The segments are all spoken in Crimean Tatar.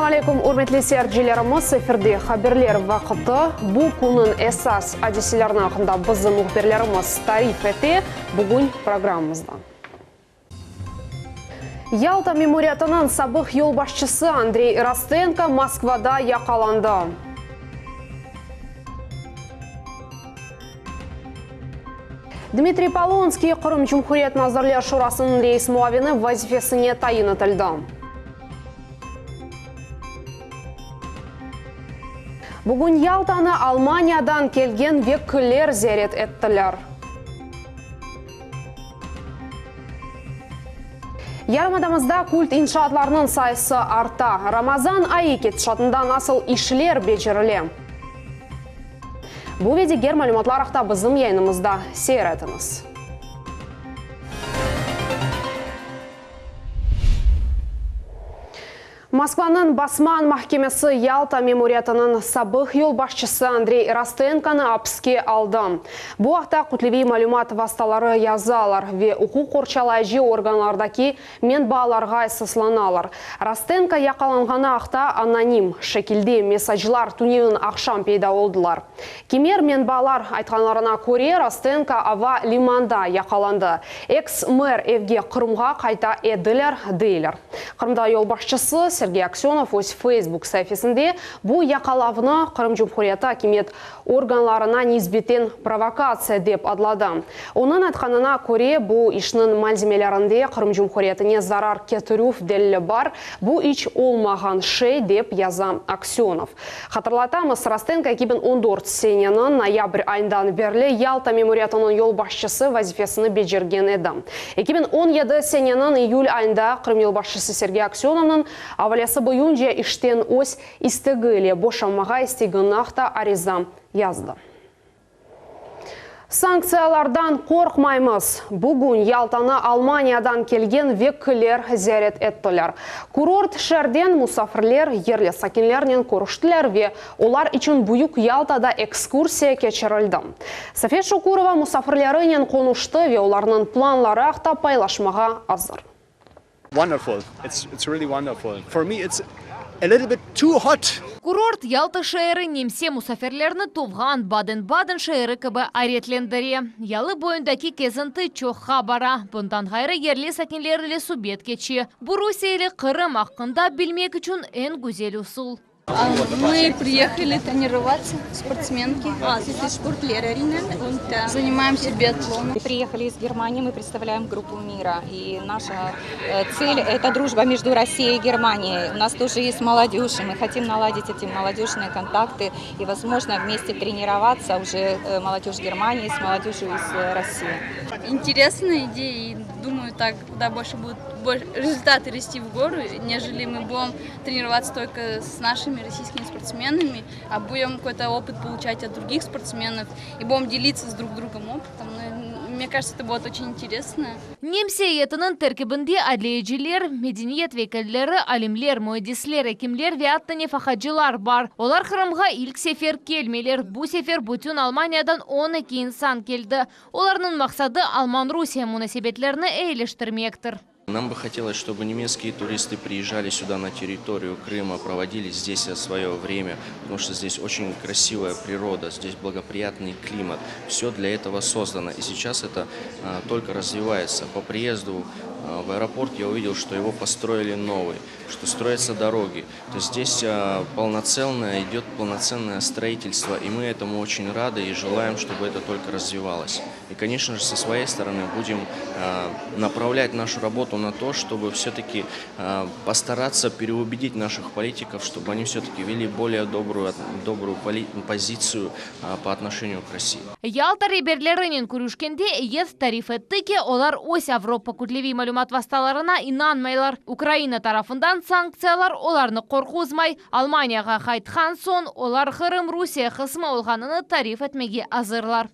Selâm aleyküm, ürmetli seyircilerimiz, efirde haberler vaqtı. Bu künniñ esas adiselerini aqqında bizim mühbirlerimiz tarif ete bugün programmamızda. Yalta memuriyetiniñ sabıq yolbaşçısı Andrey Rostenko Moskvada yaqalandı. Dmitriy Polonskiy Qırım Cumhuriyet Nazirler Şurasınıñ reis muavini vazifesine tayin etildi. Bugün Yaltanı Almaniyadan kelgen vekiller ziyaret ettiler. Yarımadamızda kult inşaatlarnıñ sayısı arta. Ramazan ayı ketişatında nasıl işler becerile? Bu ve diger malümatlar aqta bizim yayınımızda seyir etiñiz. Moskvanıñ Basman mahkemesi Yalta memuriyetiniñ sabıq yolbaşçısı Andrey Rostenkonı apiske aldı. Bu aqta kütleviy malümat vastaları yazalar ve uquq qorçalayıcı organlardaki menbaalarğa esaslanalar. Rostenko yaqalanğanı aqta anonim şekilde mesaclar tünevin aqşam peyda oldılar. Kimer menbaalar aytqanlarına köre, Rostenko ava limanda yaqalandı. Eks-mer evge Qırımğa qayta ediler, deyler. Qırımda yolbaşçısı Sergey Aksönov öz Facebook saifesinde bu yaqalavnı Qırım Cumhuriyeti akimiyet organlarına nisbeten provokatsiya dep adladı. Onıñ aytqanına köre, bu işniñ malzemelerinde Qırım Cumhuriyetine zarar ketirüv delili bar, bu iç olmağan şey, dep yaza Aksönov. Hatırlatamız, Rostenko 2014 seneniñ noyabr ayından berli Yalta memuriyetiniñ yolbaşçısı vazifesini becergen edi. 2017 seneniñ iyül ayında Qırım yolbaşçısı Sergey Aksönovnıñ avalesi boyunca işten öz istegi ile boşanmağa istegeni aqta ariza yazdı. Sanktsiyalardan qorqmaymız. Bugün Yaltanı Almaniyadan kelgen vekiller ziyaret ettiler. Kurort şeerden musafirler yerli sakinlernen körüştiler ve olar içün Büyük Yaltada ekskursiya keçirildi. Safiye Şukurova musafirlerinen qonuştı ve olarnıñ planları aqta paylaşmağa azır. Wonderful, it's it's really wonderful. For me it's a little bit too hot. Kurort Yalta şeeri nemse musafirlerini tuvğan Baden-Baden şeeri kibi ayretlendire. Yalı boyundaki kezinti çoqqa bara, bundan ğayrı yerli sakinler ile subet keçe. Bu Rusiye ile Qırım aqqında bilmek içün eñ güzel usul. Мы приехали тренироваться, спортсменки. Занимаемся биатлоном. Приехали из Германии, мы представляем группу мира. И наша цель – это дружба между Россией и Германией. У нас тоже есть молодежь, и мы хотим наладить эти молодежные контакты и, возможно, вместе тренироваться уже молодежь Германии с молодежью из России. Интересная идея, и думаю, так куда больше будут результаты расти в гору, нежели мы будем тренироваться только с нашими российскими спортсменами, а будем какой-то опыт получать от других спортсменов и будем делиться с друг другом опытом. Ну, мне кажется, это будет очень интересно. Nemse eyyetiniñ terkibinde adliyeciler, medeniyet vekilleri, alimler, müendisler, ekimler ve atta nefaqacılar bar. Olar Qırımğa ilk sefer kelmeyler. Bu sefer bütün Almaniyadan 12 insan keldi. Olarnıñ maqsadı alman-rusiye munasebetlerini eyiliştirmektir. Нам бы хотелось, чтобы немецкие туристы приезжали сюда на территорию Крыма, проводили здесь свое время, потому что здесь очень красивая природа, здесь благоприятный климат. Все для этого создано, и сейчас это только развивается. По приезду в аэропорт я увидел, что его построили новый, что строятся дороги. То есть здесь полноценное, идет полноценное строительство, и мы этому очень рады и желаем, чтобы это только развивалось. И, конечно же, со своей стороны будем направлять нашу работу на то, чтобы все-таки постараться переубедить наших политиков, чтобы они все-таки вели более добрую, добрую позицию по отношению к России. Yalta reberlerinen körüşkende eyyet tarif etti ki, olar öz Avropa kütleviy malümat vastalarına inanmaylar. Ukraina tarafından sanktsiyalar olarnı qorquzmay. Almaniyağa qaytqan soñ olar Qırım Rusiye qısmı olğanını tarif etmege azırlar.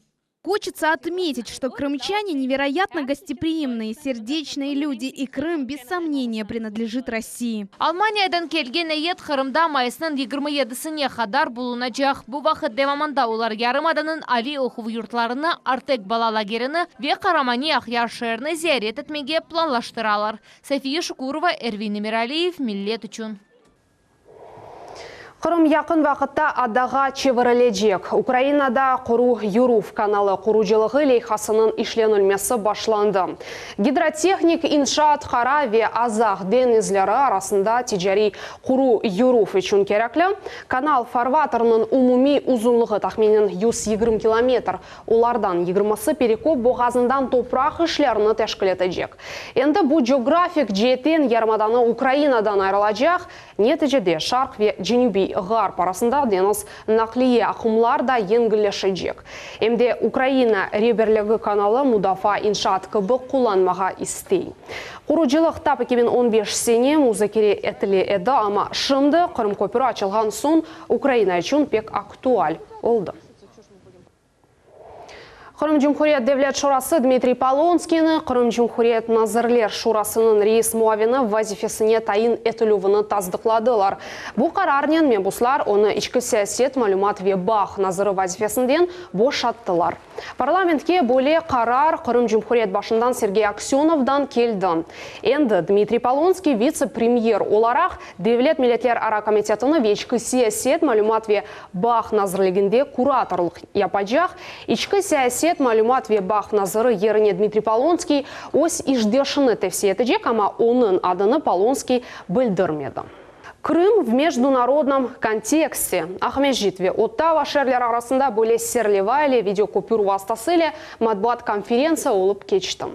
Хочется отметить, что крымчане невероятно гостеприимные, сердечные люди, и Крым, без сомнения, принадлежит России. Almaniyadan kelgen eyyet Qırımda mayısnıñ 27-sine qadar bulunacaq. Bu vaqıt devamında olar yarımadanıñ aliy oquv yurtlarını, Artek bala lagerini ve Qaramaniy Aqyar şeerini ziyaret etmege planlaştıralar. Safiye Şukurova, Ervin Emiraliyev, Millet içün. Qırım yaqın vaqıtta adağa çevirilecek. Ukrainada Quru yuruv kanalı qurucılığı leyhasınıñ işlenilmesi başlandı. Gidrotehnik inşaat Qara ve Azaq deñizleri arasında ticariy quru yuruv içün kerekli. Kanal farvatorınıñ umumiy uzunlığı tahminen 120 kilometr, olardan yigirmisi Perekop boğazından topraq işlerini teşkil etecek. Endi bu coğrafik ceetten yarımadanı Ukrainadan ayırılacaq, Neticede, şarq ve cenübiy ğarp arasında deñiz naqliye aqımlar da yengilleşecek. Em de Ukraina reberligi kanalı mudafaa inşaat kibi qullanmağa istey. Qurucılıq tap 2015 sene muzakere etile edi, amma şimdi, Qırım köpüri açılğan soñ, Ukraina içün pek aktual oldı. Qırım Cumhuriyet Devlet Şurası Dmitriy Polonskiyni Qırım Cumhuriyet Nazirler Şurasınıñ reis muavini vazifesine tayin etilüvini tasdıqladılar. Bu qararnen mebuslar onı içki siyaset, malümat ve bağ naziri vazifesinden boşattılar. Parlamentke böyle qarar Qırım Cumhuriyet başından Sergey Aksönovdan keldi. Endi Dmitriy Polonskiy vitse-premyer olaraq Devlet milletlerara komitetini ve içki siyaset, malümat ve Bağ nazirliginde kuratorlıq yapacaq. İçki siyaset, malümat ve bağ naziri yerine Dmitriy Polonskiy öz işdeşini tevsiye etecek, amma onıñ adını Polonskiy bildirmedi. Krım v mejdunarodnom kontekste, Aqmescit ve Ottava şeerleri arasında böyle serleva ile videokopür vastası ile matbuat konferentsiya olıp keçti.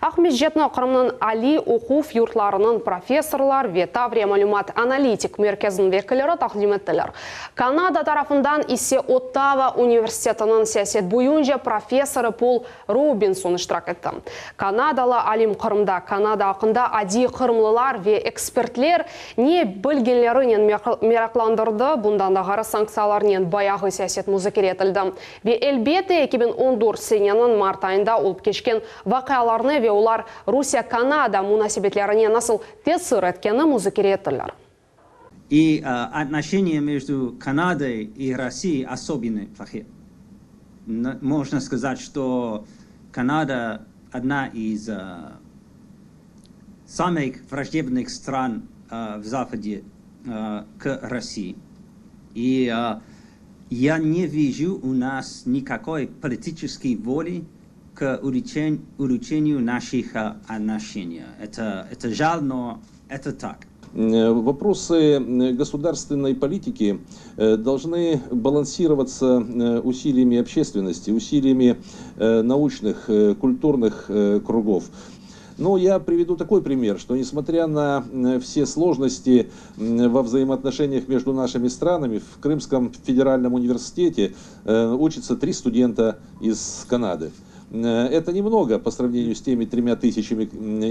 Aqmescitni Qırımnıñ aliy oquv yurtlarınıñ professorlar ve Tavriya malümat-analitik merkeziniñ vekilleri taqdim ettiler. Kanada tarafından ise Ottava universitetiniñ siyaset boyunca professorı Pol Robinson iştirak etti. Kanadalı alim Qırımda Kanada aqqında adiy qırımlılar ve ekspertler ne bilgenlerinen meraqlandırdı, bundan da ğayrı sanktsiyalarnen bayağı siyaset muzakere etildi. Ve elbette 2014 seneniñ mart ayında olıp keçken vaqialarnı ve olar Rusiye-Kanada munasebetlerine nasıl tesir etkeni muzakere ettiler. И отношения между Канадой и Россией особенно плохие. Можно сказать, что Канада одна из самых враждебных стран в Западе к России. И я не вижу у нас никакой политической воли к улучшению наших отношений. Это, это жаль, но это так. Вопросы государственной политики должны балансироваться усилиями общественности, усилиями научных, культурных кругов. Но я приведу такой пример, что несмотря на все сложности во взаимоотношениях между нашими странами, в Крымском федеральном университете учатся три студента из Канады. Это немного по сравнению с теми 3000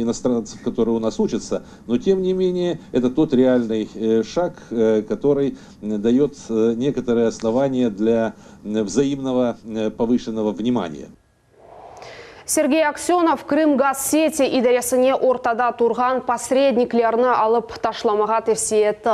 иностранцев, которые у нас учатся, но тем не менее это тот реальный шаг, который дает некоторые основания для взаимного повышенного внимания. Sergey Aksönov Krımgazseti idaresine ortada turğan posredniklerni alıp taşlamağa tevsiye etti.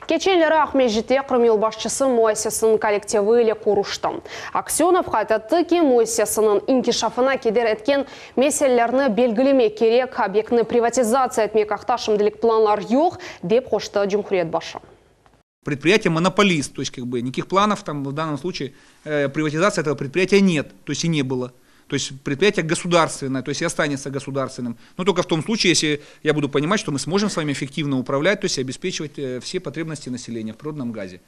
Keçenleri Aqmescitte Qırım yolbaşçısı müessiseniñ kollektivi ile körüşti. Aksönov qayd etti ki, müessiseniñ inkişafına keder etken meselelerni belgilemek kerek, obyektni privatizatsiya etmek aqta şimdilik planlar yoq, dep qoştı cumhuriyet başı. Предприятие монополист, то есть как бы никаких планов там в данном случае приватизации этого предприятия нет, то есть и не было. То есть предприятие государственное, то есть и останется государственным. Но только в том случае, если я буду понимать, что мы сможем с вами эффективно управлять, то есть обеспечивать все потребности населения в природном газе.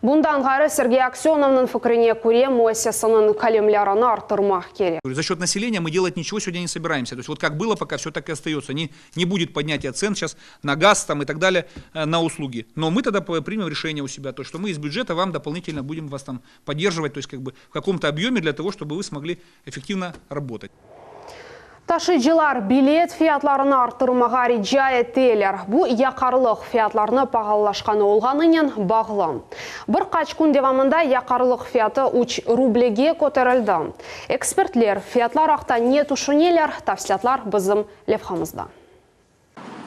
Bundan ğayrı Sergey Aksönovnıñ fikrine köre müessiseniñ kalemlerini arttırmaq kerek. За счет населения мы делать ничего сегодня не собираемся. То есть вот как было, пока все так и остается. Не, не будет поднятия цен сейчас на газ там и так далее, на услуги. Но мы тогда примем решение у себя, то, что мы из бюджета вам дополнительно будем вас там поддерживать, то есть как бы в каком-то объеме для того, чтобы вы смогли эффективно работать. Taşıyıcılar bilet fiyatlarını arttırmağa rica eteler. Bu yaqarlıq fiyatlarını paalılaşqanı olğanınen bağlı. Bir qaç kün devamında yaqarlıq fiyatı 3 rublege köterildi. Ekspertler fiyatlar aqta ne tüşüneler, tafsilâtlar bizim levhamızda.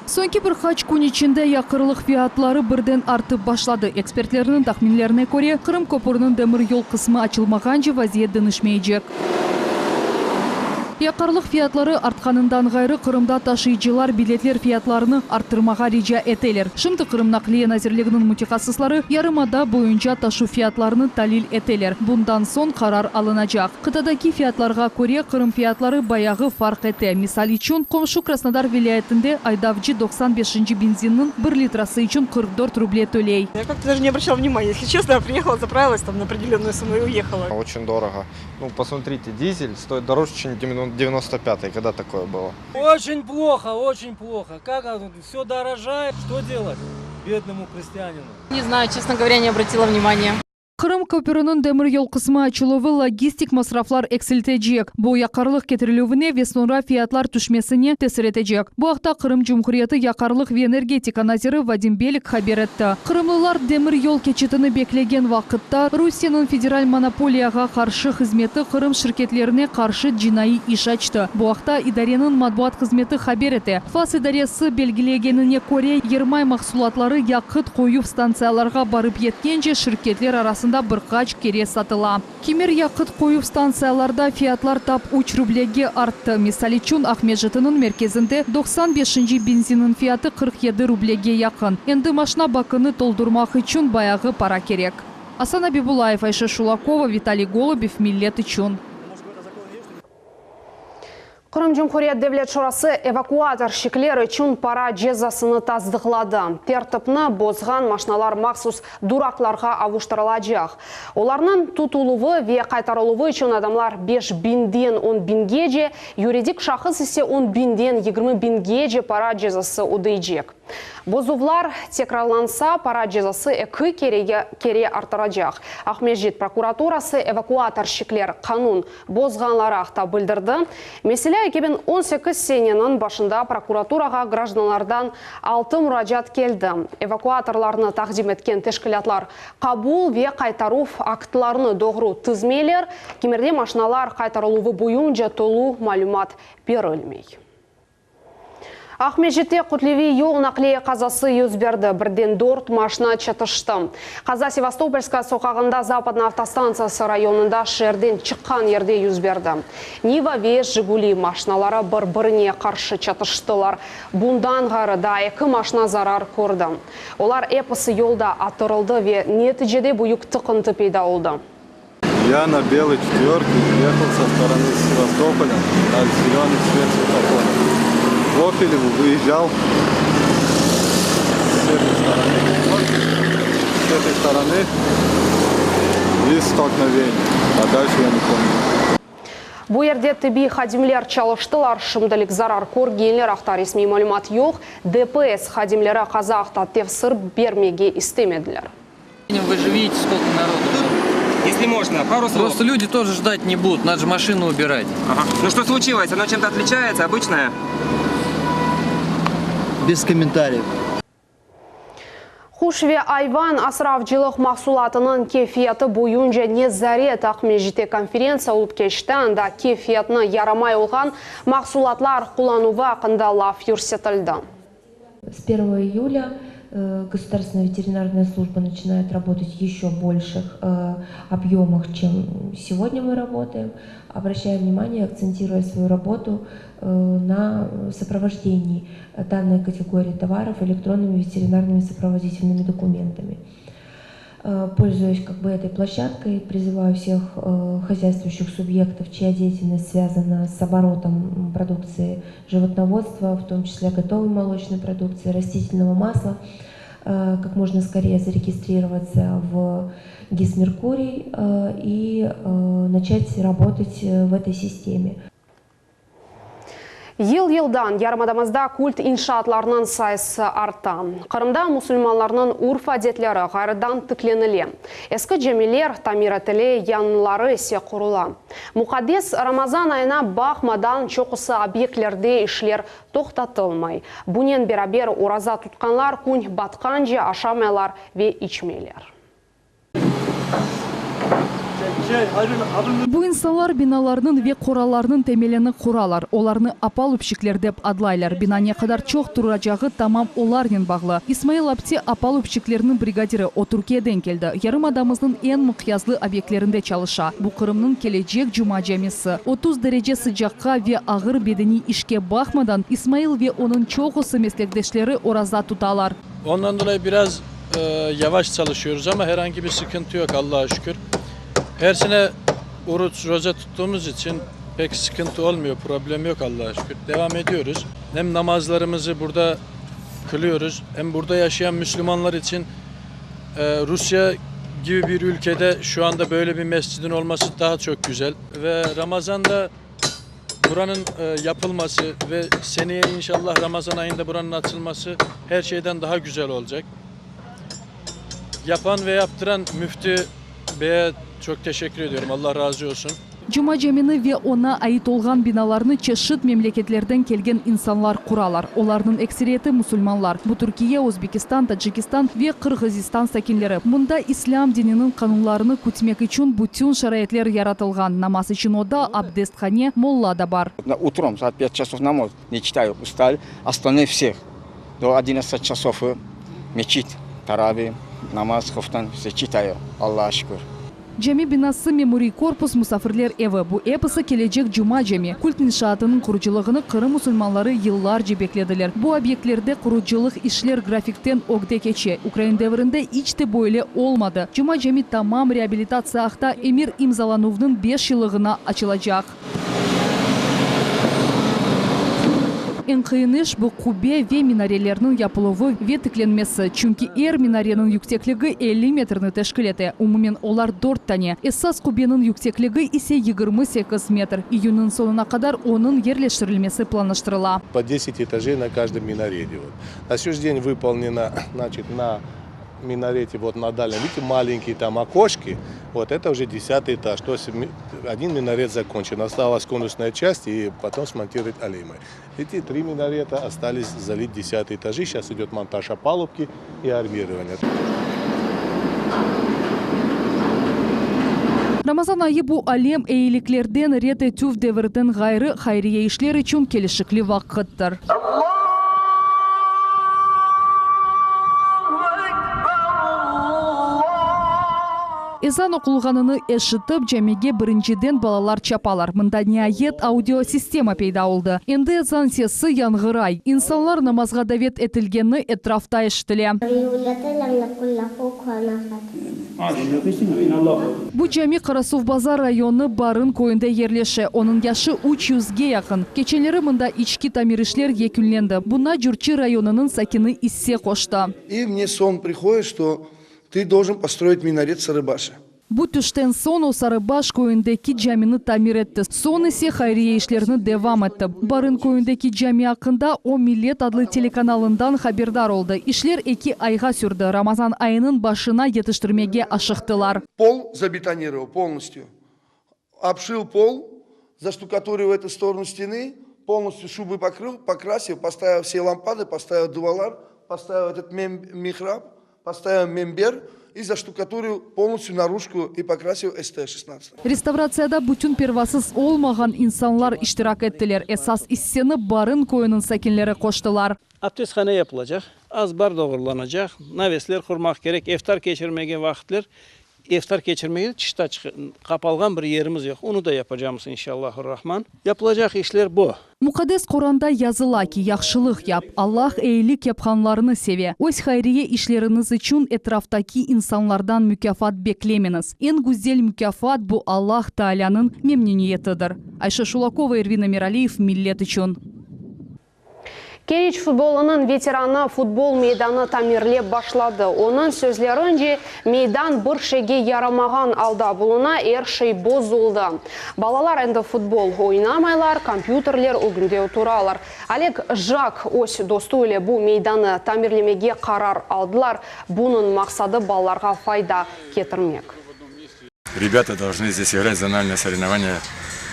Soñki bir qaç kün içinde yaqarlıq fiyatları birden artıp başladı. Ekspertlerniñ tahminlerine köre, Qırım köprüniñ demir yol qısmı açılmağance vaziyet deñişmeycek. Yaqarlıq fiyatları artqanından ğayrı, Qırımda taşıyıcılar biletler fiyatlarını arttırmağa rica eteler. Şimdi Qırım Naqliye nazirliginiñ mütehassısları yarımada boyunca taşuv fiyatlarını talil eteler. Bundan soñ qarar alınacaq. Qıtadaki fiyatlarğa köre, Qırım fiyatları bayağı farq ete. Misal içün, qomşu Krasnodar vilâyetinde aydavcı 95-nci benzinniñ bir litrası içün 44 ruble töley. Я как-то даже не обращала внимания, если честно, я приехала, заправилась там на определенную сумму и уехала. Очень дорого. Ну, посмотрите, дизель стоит дороже, чем 95-й. Когда такое было? Очень плохо, очень плохо. Как оно? Все дорожает. Что делать бедному крестьянину? Не знаю, честно говоря, не обратила внимания. Qırım köpüriniñ demiryol qısmı açıluvı logistik masraflar eksiltecek. Bu yaqarlıq ketirilüvine ve soñra fiyatlar tüşmesine tesir etecek. Bu aqta Qırım Cumhuriyeti yaqarlıq ve energetika naziri Vadim Belik haber etti. Qırımlılar demiryol keçitini beklegen vaqıtta Rusiyeniñ Federal monopoliyağa qarşı hızmeti Qırım şirketlerine qarşı cinaiy iş açtı. Bu aqta idareniñ matbuat hızmeti haber ete. FAS idaresi belgilegenine köre, yermay mahsulatları yaqıt qoyuv stantsiyalarğa barıp yetkence şirketler arasında bir qaç kere satıla. Kimer yaqıt qoyuv stantsiyalarda fiyatlar tap üç rublege arttı. Misal içün, Aqmescitniñ merkezinde 95-nci benzinniñ fiyatı 47 rublege yaqın. Endi maşna bakını toldurmaq içün bayağı para kerek. Asan Abibullayev, Ayşe Şulakova, Vitaliy Golubev, Millet içün. Qırım Cumhuriyet Devlet Şurası evakuatorşçikler içün para cezasını tasdıqladı. Tertipni bozğan maşnalar mahsus duraqlarğa avuştırılacaq. Olarnıñ tutuluvı ve qaytarıluvı içün adamlar 5000-den 10 biñgece, yuridik şahıs ise 10 biñden 20 biñgece para cezası ödeycek. Bozuvlar tekrarlansa, para cezası eki kerege kere arttıracaq. Aqmescit prokuraturası evakuatorşçikler qanun bozğanları aqta bildirdi. Meselâ, 2018 seneniñ başında prokuraturağa grajdanlardan altı muracaat keldi. Evakuatorlarnı taqdim etken teşkilâtlar qabul ve qaytaruv aktlarını doğru tizmeyler, kimerde maşinalar qaytarıluvı boyunca tolu malümat berilmey. Aqmescitte kütleviy yol naqliye qazası yüz berdi, birden dört maşina çatıştı. Qaza Sevastopolskaya soqağında Zapadnaya avtostantsiyası rayonında şeerden çıqqan yerde yüz berdi. Niva ve Jiguli maşinaları bir-birine qarşı çatıştılar. Bundan ğayrı daa eki maşina zarar kördi. Olar episi yolda atırıldı ve neticede büyük tıqıntı peyda oldı. Я на белой четверке ехал со стороны Севастополя на зеленый свет светофора. В Опелеву выезжал с этой стороны. С этой стороны и столкновение. А дальше я не помню. Bu yerde tibbiy hadimler çalıştılar. Şimdilik zarar körgenler aqta resmiy malümat yoq. ДПС hadimleri qaza aqta tefsir bermege istemediler. Вы же видите, сколько народу. Если можно, пару слов. Просто люди тоже ждать не будут, надо же машину убирать. Ага. Ну что случилось? Оно чем-то отличается, обычное? Без комментариев. Quş ve ayvan asravcılıq mahsulatınıñ keyfiyeti boyunca nezaret Aqmescitte konferentsiya olıp keçti. Anda keyfiyetni yaramay olğan mahsulatlar qullanuvı aqqında laf yürsetildi. С 1 июля э, Государственная ветеринарная служба начинает работать еще в больших э, объемах, чем сегодня мы работаем, обращая внимание, акцентируя свою работу э, на сопровождении данной категории товаров электронными ветеринарными сопроводительными документами. Пользуясь как бы этой площадкой, призываю всех хозяйствующих субъектов, чья деятельность связана с оборотом продукции животноводства, в том числе готовой молочной продукции, растительного масла, как можно скорее зарегистрироваться в ГИС Меркурий и начать работать в этой системе. Yıl-yıldan yarımadamızda kult inşaatlarınıñ sayısı arta. Qırımda musulmanlarnıñ urf-adetleri ğayrıdan tiklenile. Eski camiler tamir etile, yañıları ise qurula. Muqaddes Ramazan ayına baqmadan çoqusı obyektlerde işler toqtatılmay. Bunen beraber oraza tutqanlar kün batqance aşamaylar ve içmeyler. Bu insanlar binalarnıñ ve qoralarnıñ temelini quralar. Olarnı opalubşçikler dep adlaylar. Bina ne qadar çoq turacağı tamam olarnen bağlı. İsmail apte opalubşçiklerniñ brigadiri, o Türkiyeden keldi. Yarımadamıznıñ eñ mıqyaslı obyektlerinde çalışa. Bu Qırımnıñ kelecek Cuma camisi. 30 derece sıcaqqa ve ağır bedeniy işke baqmadan, İsmail ve onıñ çoqusı meslekdeşleri oraza tutalar. Ondan dolayı biraz yavaş çalışıyoruz ama herhangi bir sıkıntı yoq, Allaha şükür. Her sene oruç, roza tuttuğumuz içün pek sıkıntı olmuyor, problem yoq, Allaha şükür. Devam ediyoruz. Hem namazlarımızı burada kılıyoruz, hem burada yaşayan müslümanlar içün Rusya gibi bir ülkede şu anda böyle bir mescidin olması daha çok güzel. Ve Ramazanda buranıñ yapılması ve seneye inşallah Ramazan ayında buranıñ açılması her şeyden daha güzel olacaq. Yapan ve yaptıran müftü beye çoq teşekkür ediyorum, Allah razı olsun. Cuma camini ve oña ait olğan binalarnı çeşit memleketlerden kelgen insanlar quralar. Olarnıñ ekseriyeti musulmanlar. Bu Türkiye, Özbekistan, Tacikistan ve Qırğızistan sakinleri. Mında islâm dininiñ qanunlarını kütmek içün bütün şaraitler yaratılğan, namaz içün oda, abdesthane, molla da bar. Utrom saat pyat çasov namoz ne çitayu, ustal, ostalnoy vseh do odinadtsat çasov meçit, taravi, namaz, hoftan vse çitayu, Allağa şükür. Cami binası, memuriy korpus, musafirler evi, bu episi kelecek Cuma cami kult inşaatınıñ qurucılığını Qırım musulmanları yıllarca beklediler. Bu obyektlerde qurucılıq işler grafikten ögde keçe. Ukrain devrinde iç te böyle olmadı. Cuma cami tamam reabilitatsiya aqta emir imzalanuvnıñ beş yıllığına açılacaq. Eñ qıyın iş, bu qubbe ve minarelerniñ yapıluvı ve tiklenmesi, çünki er minareniñ yüksekligi 50 metrni teşkil ete, umumen olar dört tane. Esas qubbeniñ yüksekligi ise 28 metr. İyünniñ soñuna qadar onıñ yerleştirilmesi planlaştırıla. Po deset etajey na každom minarede. Na segodняшний день выполнено, значит, на минарете, вот на дальнем, видите, маленькие там окошки, вот это уже десятый этаж, то есть один минарет закончен, осталась конусная часть и потом смонтировать алимы. Эти три минарета остались залить десятые этажи, сейчас идет монтаж опалубки и армирование. Ramazan ayı bu alem eyiliklerden red etüv devirden ğayrı hayriye işler içün kelişikli vaqıttır. Ezan oqulğanını eşitip, camige birinciden balalar çapalar. Mında niayet audiosistema peyda oldı. Endi ezan sesi yañğıray. İnsanlar namazğa davet etilgeni etrafta eşitile. Bu cami Qarasuvbazar rayonı Barın köyünde yerleşe. Onıñ yaşı üç yüzge yaqın. Keçenleri mında içki tamir işler yekünlendi. Buña Cürçi rayonınıñ sakini isse qoştı. И мне сон приходит, что ты должен построить минарет в Сарыбаше. Bu tüşten soñ o Sarıbaş köyündeki camini tamir etti, soñ ise hayriye işlerini devam etti. Barın köyündeki cami aqqında o Millet adlı telekanalından haberdar oldı. İşler eki ayğa sürdi, Ramazan ayınıñ başına yetiştirmege aşıqtılar. Pol zabetonirovал polностью, obшил pol, zaştukaturил эту сторону стены, полностью шубы покрыл, покрасил, поставил все лампады, поставил duvalar, поставил этот михраб, поставил минбер и заштукатурил полностью наружку и покрасил СТ-16. Restavratsiyada bütün pervasız olmağan insanlar iştirak ettiler. Esas isseni Barın köyüniñ sakinleri qoştılar. Abdesthane yapılacaq, azbar doğrulanacaq, navesler qurmaq kerek, eftar keçirmege vaqıtler, eftar keçirmege tışta qapalğan bir yerimiz yoq, onı da yapacamız, inşallahurrahman. Yapılacaq işler bu. Muqaddes Quranda yazıla ki, yahşılıq yap, Allah eyilik yapqanlarnı seve. Öz hayriye işleriñiz içün etraftaki insanlardan mukâfat beklemeñiz. Eñ güzel mukâfat bu Allah Taalânıñ memnüniyetidir. Ayşe Şulakova, Ervin Emiraliyev, Millet içün. Keriç futbolınıñ veteranı futbol meydanı tamirlep başladı. Onıñ sözlerince, meydan bir şeyge yaramağan alda buluna, er şey bozuldı. Balalar endi futbol oynamaylar, kompyuterler ögünde oturalar. Oleg Jak öz dostu ile bu meydanı tamirlemege qarar aldılar. Bunıñ maqsadı balalarğa fayda ketirmek. Ребята должны здесь играть зональное соревнование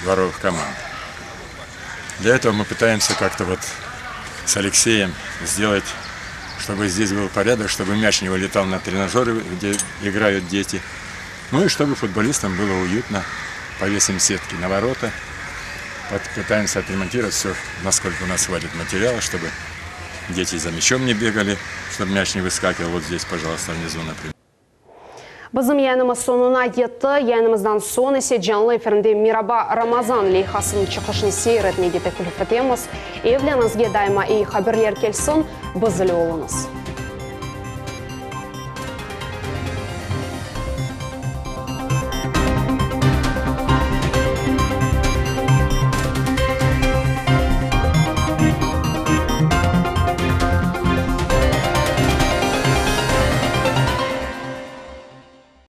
дворовых команд. Для этого мы пытаемся как-то вот с Алексеем сделать, чтобы здесь был порядок, чтобы мяч не вылетал на тренажеры, где играют дети. Ну и чтобы футболистам было уютно, повесим сетки на ворота, пытаемся отремонтировать все, насколько у нас хватит материала, чтобы дети за мячом не бегали, чтобы мяч не выскакивал вот здесь, пожалуйста, внизу, например. Bizim yayınımız soñuna yetti. Yayınımızdan soñ ise canlı efirinde Meraba, Ramazan leyhasınıñ çıqışını seyir etmege teklif etemiz. Evleriñizge daima eyi haberler kelsin, biz ile oluñız.